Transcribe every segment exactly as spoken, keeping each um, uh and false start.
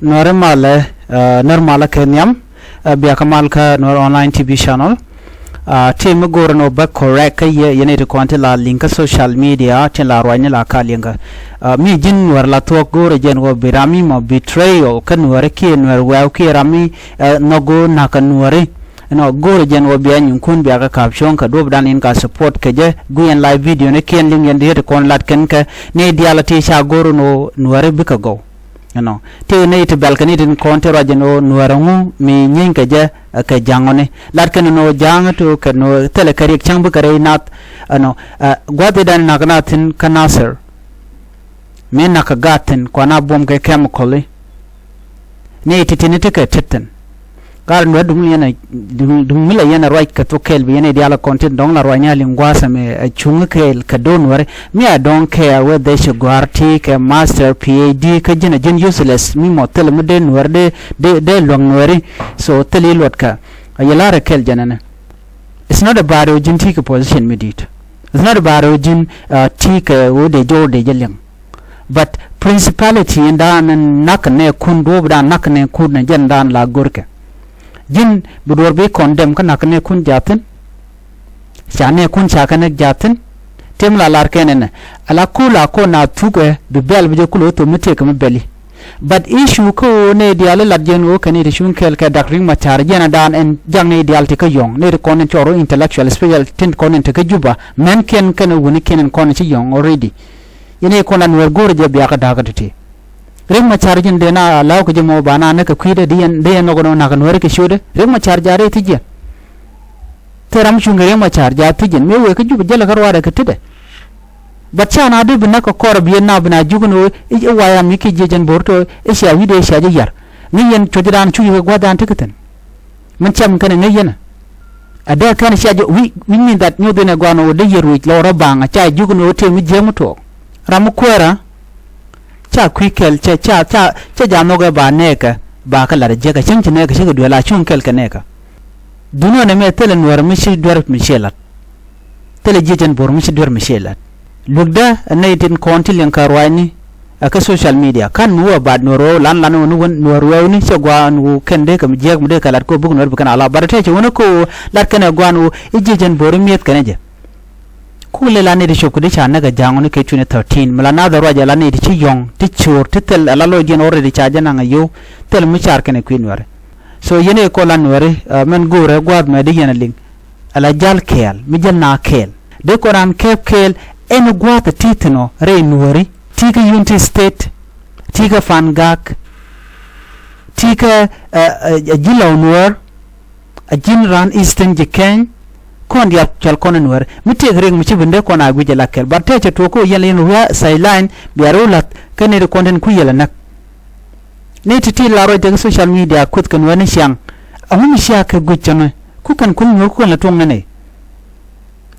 Nuäri malɛ, nɛr malä kɛ nhiam, biakä mal kä Nuäri online T V channel. Ti mi go̱o̱rä ni wä bä correct kä yɛ, yɛn iti kɔn ti la liŋ kä social media, ti la ruacni la ka liŋ kä. Mi ji̱n Nuäri la thuɔ̱k go̱o̱rä jɛn wä bi ram mi mɔ betrayal kä Nuäri kiɛ Nuäri wɛw kiɛ ram mi nhɔk go̱o̱r nakä Nuäri. Ɛnɔ go̱o̱rä jɛn wä bia nyinkun biakä ka̱p cuɔ̱ŋ kɛ duɔ̱pdan in ka support kɛ jɛ, guiɛn live video ni kiɛn liŋ yɛn diet kɔn lat kɛn kɛ ni diaal ti ca go̱o̱rä ni wä Nuäri bikɛ gɔw. Ɛnɔ ti ni ti bɛl kɛ ni tin kɔn ti ruac jɛn wä Nuäri ŋu mi nyieeny kɛ jɛ kɛ ja̱ŋ ɔni. Lat kɛn ni wä ja̱ŋ ti kɛ ni wä thilɛ kɛ riɛk cäŋ bikɛ rɛy nath. Ɛnɔ gua̱thidan nak nath thi̱n kä Nasir. Mi nak kɛ gat thi̱n kuan a buɔm kɛ chemical i̱. Ni ti ti ni ti kɛ tit thi̱n. Gat Nuäri duŋ yɛn a duŋ mi la yɛn a ruac kɛ thok kɛɛl bi yɛn a diaal a kɔn tit dɔ̱ŋ la ruac ni a liŋ gua̱a̱th ɛmɛ a cuŋ kɛɛl kɛ do̱n Nuäri. Mi a don't care whether ci gɔ̱a̱r ti kɛ master P H D kä ji̱n a ji̱n useless mi mɔ thil mi dee Nuäri dee dee dee luäŋ Nuäri. So thil i̱ luɔt kɛ a yɛ la̱r a kɛɛl jɛn ɛnɛ. It's not about ɣöö ji̱n ti kɛ position mi di̱i̱t. It's not about ɣöö ji̱n ti kɛ ɣöö dee jɔw dee jɛ liŋ. But principality in daan in nak nɛ kun duɔ̱ɔ̱p daan nak nɛ kun nɛ jɛn daan la görkɛ. Ji̱n bi duɔ̱ɔ̱r bi condemn kä nak nɛ kun jathin. Ca nɛ kun ca kɛ nɛ jathin. Tim la lar kɛn ɛnɛ ala kul a kon a thukɛ bi bɛl bi jɛ kul ɣöö thom mi tëëk kɛ mi bɛli. But issue kä ɣöö nɛ diaal ilat jɛn ɣöö kɛn iti cuŋ kɛɛl kɛ dak Riek Machar jɛn a daan ɛn jak nɛ diaal ti kä yɔ̱ŋ nɛ ti kɔn in cɔr ɣöö intellectual special tin kɔn in ti kä Juba mɛn kiɛn kɛn ɛ wuni kiɛn in kɔn in ci yɔ̱ŋ already. Yɛn i̱ kɔn la Nuäär go̱o̱rä jɛ biakä da̱kä ti̱ti̱. Riek Machar ji̱n dee na la̱w kɛ jɛ mɔ ba na näk kɛ kui̱dɛ di yɛn dee yɛn nhɔk nɔ nakä Nuäär kɛ ciötdɛ Riek Machar ja̱ rɛy thi̱c jiɛn. Thil ram cuŋ kɛ Riek Machar ja̱ thi̱c jiɛn mëë wëë kä Juba jälɛ kä ruaadɛ kɛ tetdɛ. But ca na dee bi näk kɛ kɔr bi yɛn na bi na juk ni ɣöö i̱ waya mi kiɛ jiec ɛn bo̱r tɔ i̱ cia wi̱cdɛ i̱ cia jɛ yar. Ŋäc yɛn cuɔ̱cdan cu yɛ kɛ gua̱thdan tekɛ thi̱n. Min cam kɛnɛ ŋäc yɛn ɛ dee kɛn cia jɛ wi̱c wi̱c min that nyuth in ɛ gua̱n ɣöö dee yɛ ruëc lɔɔr ɛ baŋ ca juk ni ɣöö tëë mi jiääk mi tuɔɔk. Ram mi kuäärä ca kui̱ kɛl ca ca ca ca ja̱ nhɔkɛ ba nɛɛkɛ ba kɛ lat ɛ jiäk ɛ cäŋ ci nɛɛkɛ cikɛ duel a cuŋ kɛl kɛ nɛɛkɛ. Duŋni ɣän ɛmɛ thilɛ Nuäär mi ci duer mi ciɛ lat. Thilɛ jiec ɛn bo̱r mi ci duer mi ciɛ lat. Luäkdä ɛ nɛy tin kɔn ti liɛŋ kɛ ruaacni ɛ kä social media ka̱n mi wä baat Nuäär wä lan lan wä ni wän Nuäär wä ni cɛ gua̱a̱n wä kɛn dee kɛ mi jiääk mi dee kɛ lat kɛ wä buk Nuäär bi kɛn a la bat ɛ tɛcɛ wä ni kɛ wä lat kɛn ɛ gua̱a̱n wä i̱ jiec ɛn bo̱r i̱ mi̱eth kɛn ɛ jɛ. Kuk lɛ la nɛy ti cop kɛ di ca näk ɛ ja̱a̱ŋ wä ni kɛ twenty thirteen mi la nath ɛ ruac ɛ la nɛy ti ci yɔ̱ŋ ti co̱o̱r ti thil ɛ la lɔcdiɛn already ca jɛ naŋ ɛ yio̱w thil mi car kɛn ɛ kui̱ Nuääri. So yɛn ɛ kɔn la Nuääri mɛn go̱o̱rɛ gua̱a̱th mɛ di yɛn a liŋ. Ala jal kɛɛl mi jal na kɛɛl dee kɔn an kɛɛp kɛɛl ɛn gua̱a̱th a ti thi̱n ɔ rɛy Nuääri ti kä Unity State ti kä Fangak ti kä a ji̱ Lɔw Nuäär a ji̱n ran Eastern ji̱ kɛny. Kɔn diaal cɔal kɔn a Nuääri mi tëëk riɛk mi ci ben dee kɔn a guic ala kɛɛl but tëë cɛ tuɔɔk kä yɛn la yɛn wia sideline bia rɛw la̱th kä nɛy ti kɔn tin ku yɛl a näk. Ni ti̱ti̱ la ruac tek social media kueth kɛn wee ni ciaŋ. Ɛŋu mi cia kɛ guic cäŋɛ ku kɛn kuny Nuäär ku kɛn la tuɔŋ ni nɛy.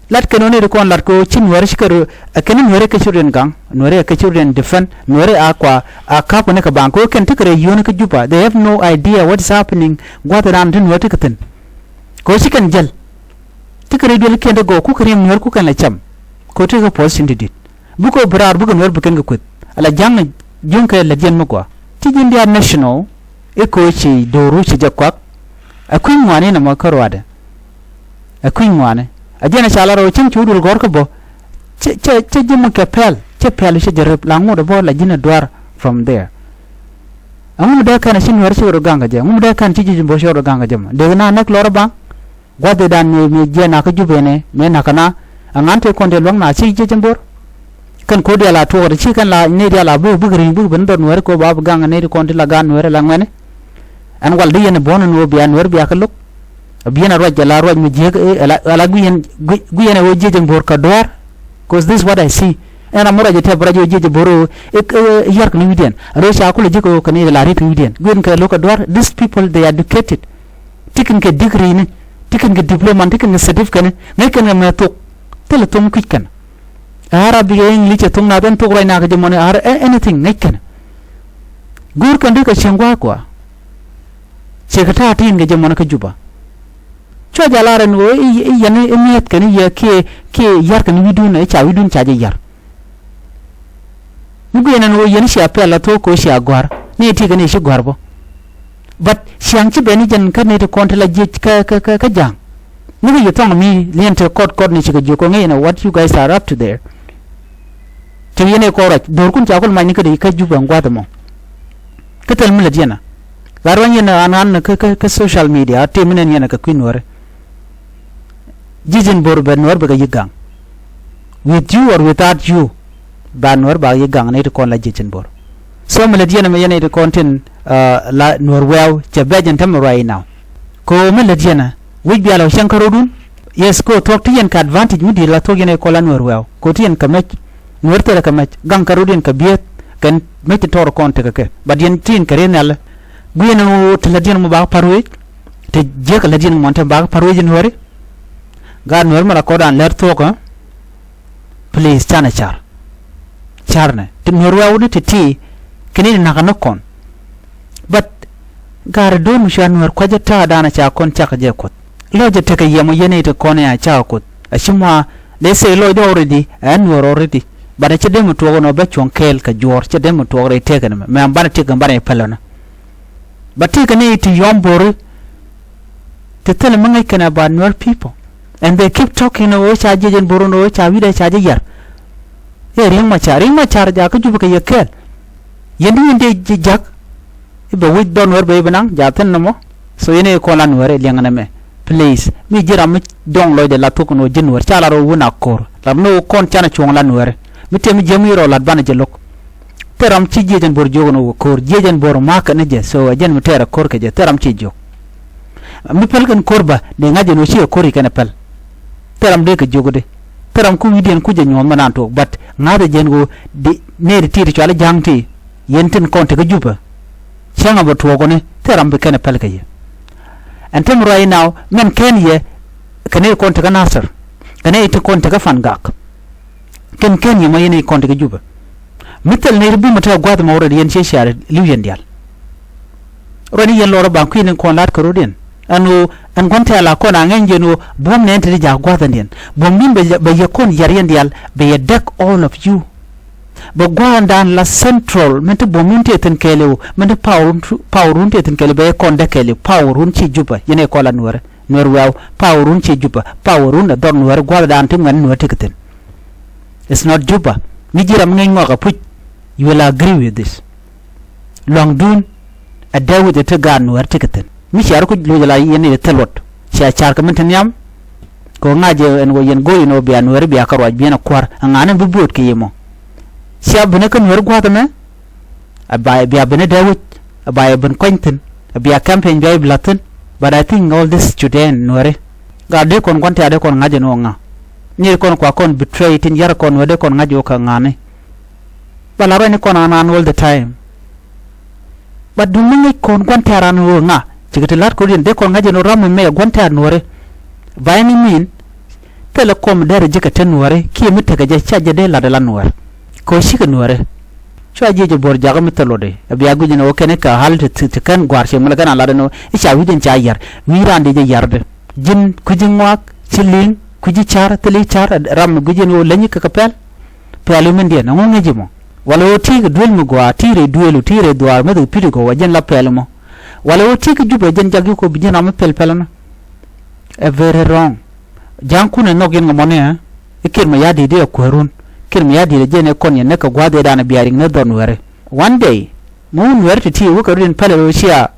Lat kɛn wee ni ti kɔn lat kɛ wee ci Nuääri ci kɛ ɛ kɛn Nuääri kɛ ci rut in gaŋ Nuääri ɛ kɛ ci rut in defend Nuääri a kua a ka̱p kɛ ni kɛ baŋ kɛ wee kɛn tekɛ rɛy yio̱o̱ni kä Juba they have no idea what is happening gua̱th ran ti Nuääri tekɛ thi̱n. Kɛ wee ci kɛn jäl tekɛ rɛy duel kiɛn ti gɔw ku kɛ riɛm Nuääri ku kɛn la cam kɛ wee tekɛ puɔth cin ti di̱t. Bikɛ bi raar bikɛ Nuäär bi kɛn kɛ kueth ala ja̱ŋ ni juŋ kɛ lät yɛn mi gɔaa. Ti ji̱n diaal national i̱ ko̱ ci do̱ru ci jɛ kuak. Ɛ kui̱ ŋuani nɛmɔ kä ruaadɛ. Ɛ kui̱ ŋuani a jiɛn a ca la rɛw cäŋ ci wä duël gɔ̱r kä bä. Cɛ cɛ cɛ ji̱ mi kɛ pɛl cɛ pɛl cɛ jɛ rep la ŋot ɛ bä la ji̱n ɛ duaar from there. Ɛŋu mi dee kɛn a ci Nuäär ci wä rɔ gaŋ kɛ jɛ ŋu mi dee kɛn ci ji̱ ji̱ bä ci wä rɔ gaŋ kɛ jɛ mɔ dee kɛ na näk lɔr ɛ baŋ. Gua̱thdan mëë mëë jiɛn nakä Jubɛ nɛ mëë nakä na. Ɛ ŋa̱n tëë kɔn tëë luäŋ na ci jiɛc ɛn bo̱r. Kɛn ko̱ diaal a tuɔɔk ti ci kɛn la nɛy diaal a buk buk ri̱i̱ŋ buk ben dhɔr Nuääri ko̱ ba bi gaŋ nɛy ti kɔn ti la ga̱a̱n Nuääri la ŋuɛni. Ɛn wal di yɛn ɛ buɔ̱n ɛn ɣöö bia Nuääri bia kɛ lo̱k. Ɛ bi yɛn a ruac jɛ la ruac mi jiäk ɛ la gui̱ yɛn gui̱ yɛn ɛ ɣöö jiɛc ɛn bo̱r kɛ dua̱a̱r. Cause this is what I see. Ɛn ram mi ruac ɛ tɛp ruac ɣöö jiɛc ɛn bo̱r ɣöö i̱ yar kɛ ni wi̱cdiɛn a röö ca kulɛ ji̱ kɛ ɣöö kɛ ni la ri̱t kɛ wi̱cdiɛn gui̱n kɛ lo̱k kɛ dua̱a̱r. These people they educated. Ti kɛn kɛ degree ni ti kɛn kɛ diploma ni ti kɛn kɛ certificate ni ŋäc kɛn kɛ mɛ thok. Thilɛ thom kui̱c kɛn. Arabic ɛ English ɛ thok nath ɛn thok ruac nakä jɛ mɔni ar anything ŋäc kɛn. Go̱o̱r kɛn dee kɛ cieŋ gua̱a̱k kua. Ciɛ kɛ ta̱a̱ ti in kɛ jɛ mɔni kä Juba. Cua jɛ lar ɛn ɣöö i̱ yɛn i̱ mi̱eth kɛn i̱ yɛ kiɛ kiɛ yar kɛn i̱ wi̱dun i̱ ca wi̱dun ca jɛ yar. Mi guiɛn ɛn ɣöö yɛn cia pɛl a thok kɛ ɣöö cia gɔ̱a̱r. Ni ti kɛ ni ci gɔ̱a̱r bä. But ciaŋ ci ben ni jɛn kä ni ti kɔn ti la jiec kä, kä, kä, kä ja̱a̱ŋ. Ni kɛ yi thɔŋ mi liɛn te kɔt kɔt ni ci kɛ jiök kɔ ŋäc ni what you guys are up to there. Cɛ yɛn ɛ kɔn ruac, dho̱rkun ca kul mac ni kä di kä Juba ɛn gua̱a̱th ɛmɔ. Kä thil mi lät yɛn a. Gat ruany yɛn an an kä, kä, kä social media, a tëë mi nɛn yɛn a kɛ kui̱ nuɔ̱ɔ̱ri. Ji̱ ji̱n bo̱r bɛ nuɔ̱ɔ̱r bɛ kɛ yi̱k gaŋ. With you or without you, ba nuɔ̱ɔ̱r ba yi̱k gaŋ ni ti kɔn la ji̱ ji̱n bo̱r. So mi lät yɛn a mi yɛn a ti kɔn tin, uh, la nuɔ̱ɔ̱r wɛɛw, cɛ bɛc ɛn tämɛ right now. Kɛ ɣöö mi lät yɛn a, wi̱c bial ɔ cäŋ kä rotdun. Yes, kɛ ɣöö thuɔ̱k ti yɛn kɛ advantage mi di̱i̱t la thuɔ̱k yɛn a kɔn la nuɔ̱ɔ̱r wɛɛw. Kɛ ɣöö ti yɛn kɛ mec. Nuɔ̱ɔ̱r thilɛ kɛ mec. Gaŋ kä rotdiɛn kɛ bi̱eeth. Kɛn mec ti tɔɔr kɔn tekɛ kɛ. But yɛn ti yɛn kɛ rieth nhial. Gui̱n ɛn ɣöö ti lät yɛn mɔ bakɛ pa̱r wec. Ti jiäk lät yɛn mɔ ɛn tämɛ bakɛ pa̱r wec nuɔ̱ɔ̱ri. Gaat nuɔ̱ɔ̱r mi la kɔn dan lät thuɔ̱k ɛ. Please, canɛ car. Carnɛ. Ti nuɔ̱ɔ̱r wɛɛw ni ti ti. Kɛn in nakä ni kɔn. But gaari do̱n mi cua nuɔ̱ɔ̱r kuecä ta̱a̱ danɛ ca kɔn cakɛ jɛ kuoth. Lɔcɛ tekɛ yɛmɔ yɛn i̱ ti kɔn ɛ a cakɛ kuoth. A ci mɔa, let's say lɔcdɛ already, ɛ nuɔ̱ɔ̱r already. But a ci dee mi tuɔɔk ɛn ɔ bä cuɔ̱ŋ kɛɛl kɛ juɔ̱ɔ̱r, ci dee mi tuɔɔk rɛy tëëkɛ ni mɛ. Mɛ an banɛ tiek ɛn banɛ pälä ni. But tiek ɛn i̱ ti yɔm bo̱ri. Ti thilɛ mi ŋäc kɛn about nuɔ̱ɔ̱r people. And they keep talking ɣöö ca jiɛc ɛn bo̱r ɛn ɣöö ca wi̱cdɛ ca jɛ yar. Ɛ Riek Machar, Riek Machar jakä Jubɛ kɛ yɛ kɛɛl. Yɛn di yɛn dee ji̱ ja̱k. I̱ bɛ wi̱c dhɔn wär bɛ i̱ bi naŋ, ja̱ thi̱n nɔmɔ. So yɛn i̱ kɔn la nuäär i̱ liɛŋ nɛmɛ. Please, mi ji̱ ram mi dɔ̱ŋ lɔcdɛ la thuk ɛn ɣöö ji̱ nuäär, ca la rɔ wun a ko̱r. La ni ɣöö kɔn canɛ cuɔ̱ŋ la nuäär. Mi tëë mi jiäk mi rɔ lat banɛ jɛ lo̱k. Thil ram ci jiɛc ɛn bo̱r jiök ɛn ɣöö ko̱r, jiɛc ɛn bo̱r ma̱a̱k kɛn jɛ, so ɛ jɛn mi tɛɛr ɛ ko̱r kɛ jɛ, thil ram ci jiök. Mi päl kɛn ko̱r bä, dee ŋa̱c ɛn ɣöö cikɛ ko̱r i̱ kɛn ɛ päl. Thil ram dee kɛ jiök di. Thil ram ku wi̱cdiɛn ku jɛ nyuɔ̱th mi naan tuɔɔk, but ŋa̱thɛ jɛn ɣöö di, nɛɛri ti ti cɔal i̱ ja̱a̱ŋ ti, yɛn tin kɔn tekɛ Jubɛ. Cäŋ a bɛ tuɔɔk ɣöö ni, thil ram bi kɛn ɛ päl kɛ yɛ. Ɛn täämɛ right now, mɛn kɛn yɛ, kɛ nɛy kɔn tekɛ Nasir, kɛ nɛy ti kɔn tekɛ Pangak. Kɛn kɛn yɛ mɔ yɛn i̱ kɔn tekɛ Jubɛ. Mi thil nɛy ti bum ɛ tekɛ gua̱a̱th ɛmɔ already yɛn ciɛ ciaar li̱w yɛn diaal. Ruani yɛn lɔrä baŋ kui̱n in kɔn la̱t kɛ rɔ̱diɛn. Ɛn ɣöö ɛn gua̱n tɛ̈ɛ̈l a kɔn a ŋɛny jɛn ɣöö buɔ̱m nɛɛn te ti ja̱a̱k gua̱a̱th ɛn diɛn. Buɔ̱m ni̱n bɛ yɛ, bɛ yɛ kɔn yar yɛn dial, bɛ yɛ däk all of you. Bɛ gua̱a̱th ɛn dan la central min ti buɔ̱m ni̱n tëë thi̱n kɛɛliw, min ti power run, power run tëë thi̱n kɛɛliw, bɛ yɛ kɔn däk kɛɛliw, power run ci Jubɛ, yɛn ɛ kɔn la nuäärä, nuäär wɛɛw, power run ci Jubɛ, power run ɛ dhɔr nuäärä, gua̱a̱th dan ti ŋuɛ̈ni nuäär tekɛ thi̱n. It's not Jubɛ. Mi ji̱ ram ŋäc ŋɔak apuc, you will agree with this. Lua̱ŋdun ɛ dee wi̱cdɛ ti gaat nuäär tekɛ thi̱n. Mi cia rɔ kuc lo̱c ala yɛn i̱ thil luɔt. Cia car kɛ min te nhiam. Kɛ ɣöö ŋa̱c ɛn ɣöö yɛn go̱o̱r yɛn ɣöö bia nuäär bia kɛ ruac biɛn ɛ kua̱r. Ɛŋa ni bi buɔ̱ɔ̱t kɛ yɛ mɔ? Cia ben kä nuäär gua̱a̱th ɛmɛ. A ba bia ben ɛ dee wi̱c. A ba yɛ ben kuany thi̱n. A bia campaign bia yɛ bi la̱th thi̱n. But I think all this today nuääri. Gat dee kɔn gua̱n tɛ̈ɛ̈ dee kɔn ŋa̱c ɛn ɣöö ŋa. Ni kɔn kua kɔn betray tin yar kɔn wee dee kɔn ŋa̱c ɣöö kɛ ŋa̱ni. Ba la ruacni kɔn an an all the time. Ba duŋ mi ŋäc kɔn gua̱n tɛ̈r an ɣöö ŋa, cikɛ ti la̱t kɔn riɛn dee kɔn ŋa̱c ɛn ɣöö ram mi mɛ gua̱n tɛ̈r nuɔ̱ɔ̱ri. Ba ɛn i̱ min, thilɛ kɔm derɛ ji̱ kɛ te nuɔ̱ɔ̱ri, kiɛ mi tekɛ jɛ ca jɛ dee la̱t ala nuɔ̱ɔ̱r. Kɛ ɣöö cikɛ nuɔ̱ɔ̱ri. Cua ji̱ jɛ buɔ̱r jakä mi thil luɔt i̱, ɛ bia guic ɛn ɣöö kɛn i̱ kɛ ɣa̱l ti, ti, ti kɛn gua̱a̱r ciɛ mi lɛ kɛn a la̱t ɛn ɣöö i̱ ca wi̱c ɛn ca yar. Wi̱i̱ raan dee jɛ yar dee. Ji̱n kui̱ci ŋuak, ci li̱ŋ, kui̱ci car, thil i̱ car, ram mi guic ɛn ɣöö leny kɛ kɛ pɛl. Pɛl i̱ mindiɛn, ɛŋu ŋäci mɔ? Walɛ ɣöö ti̱i̱ kɛ duel mi gɔaa, ti̱i̱ rɛy duelu, ti̱i̱ rɛy dhuaar, mi dhuk pi̱t kɔ, ɛ jɛn la pɛl mɔ. Walɛ ɣöö ti̱i̱ kɛ Jubɛ, ɛ jɛn jak yuk kɔ bi jɛn ram mi pɛl pɛl ɛnɔ. Ɛ very wrong. Ja̱a̱ŋkun ɛ nhɔk yɛn kɛ mɔni, ɛ? I̱ Kiir Mayardit i̱ ɛ kuäärun. Kiir Mayardit ɛ jɛn ɛ kɔn yɛn näk kɛ gua̱a̱th ëëdan ɛ bia riŋ ni dhɔr nuääri. One day, mi wun nuääri ti̱ti̱ wä kɛ rut in pälɛ rot cia,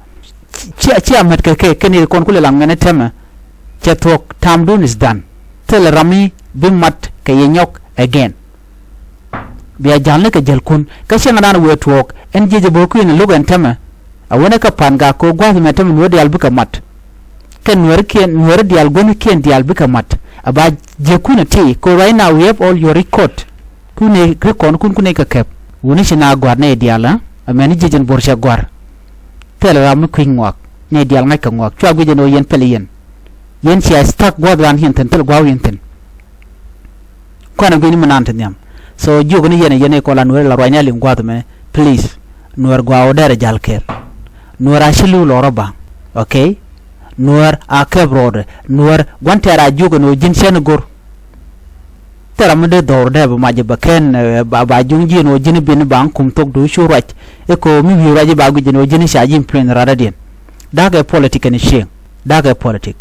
cia, cia mät kɛ kɛ kɛn i̱ kɔn kulɛ laŋ ŋɛn i̱ tɛmɛ. Cɛ thuɔ̱k, tamdun is done. Thilɛ ram i̱ bi mat kɛ yɛ nyɔk again. Bia ja̱l ni kɛ jäl kun kä cieŋ dan wëë tuɔɔk ɛn jiec ɛ bo̱o̱k kui̱n ɛ lo̱k ɛn tɛmɛ. A wänɛ kä Pangak kɛ ɣöö gua̱a̱th ɛmɛ tɛmɛ nuäär diaal bikɛ mat. Kɛ nuäärikiɛn, nuääri diaal guänikiɛn diaal bikɛ mat. A ba jiäkun ɛ ti kɛ ɣöö right now we have all your record. Kun ɛ record kun kun ɛ kɛ kɛp. Wuni ci na gɔ̱a̱r nɛy diaal, ɛ? Amäni jiec ɛn bo̱r cɛ gɔ̱a̱r. Thilɛ ram mi kui̱c ŋuak. Nɛy diaal ŋa̱ckɛ ŋuak. Cua guic ɛn ɣöö yɛn pɛl yɛn. Yɛn cia stuck gua̱a̱th raan yɛn thi̱n, thil gua̱a̱th yɛn thi̱n. Kuanɛ gui̱ni mi naan te nhiam. So jiök ni yɛn, yɛn i̱ kɔn la nuäär la ruacni a liŋ gua̱a̱th ɛmɛ. Please. Nuäär gɔaa ɣöö derɛ ja̱l kɛɛl. Nuäär a ci li̱w lɔrä ba̱ŋ. Okay? Nuäär a kɛp rɔɔdɛ. Nuäär gua̱n tɛ̈r a jiök ɛn ɣöö ji̱n cäni go̱r. Thil ram mi dee dhɔr dee bi mac bɛ kɛn, eh, ba, ba juŋ ji̱n ɣöö ji̱n bin ba ŋ kum thok duc cu ruac. I̱ kɛ ɣöö mi wi̱i̱ ruac i̱ ba guic ji̱n ɣöö ji̱n ca ji̱ influence rat radiɛn. Da̱kɛ politic kɛn cieŋ. Da̱kɛ politic.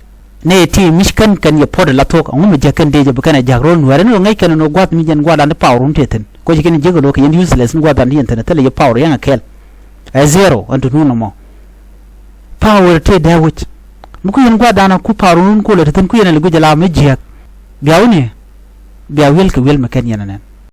Nɛ ti mi̱c kɛn kɛn yɛ puɔ̱t ɛ la thok, ɛŋu mi jäk kɛn dee jɛ bi kɛn ɛ ja̱k ro̱l Nuäärä ni ɣöö ŋäc kɛn ɛn ɣöö gua̱th mi jɛn gua̱dan ti power wun tëë thi̱n. Kocä kɛn jiäk ɛ lo̱k kɛ yɛn useless ni gua̱dan ti yɛn thi̱n ɛ thilɛ yɛ power yɛn ɛ kɛɛl. Ɛ zero ɛn ti nuun ɛmɔ. Power tëë dee wi̱c. Mi ku yɛn gua̱dan ku power wun ku lɛ ti thi̱n ku yɛn ɛ lɛ guic ɛ la mi jiäk. Bia wuni. Bia wi̱el kɛ wi̱el mi kɛn yɛn ɛ nɛn.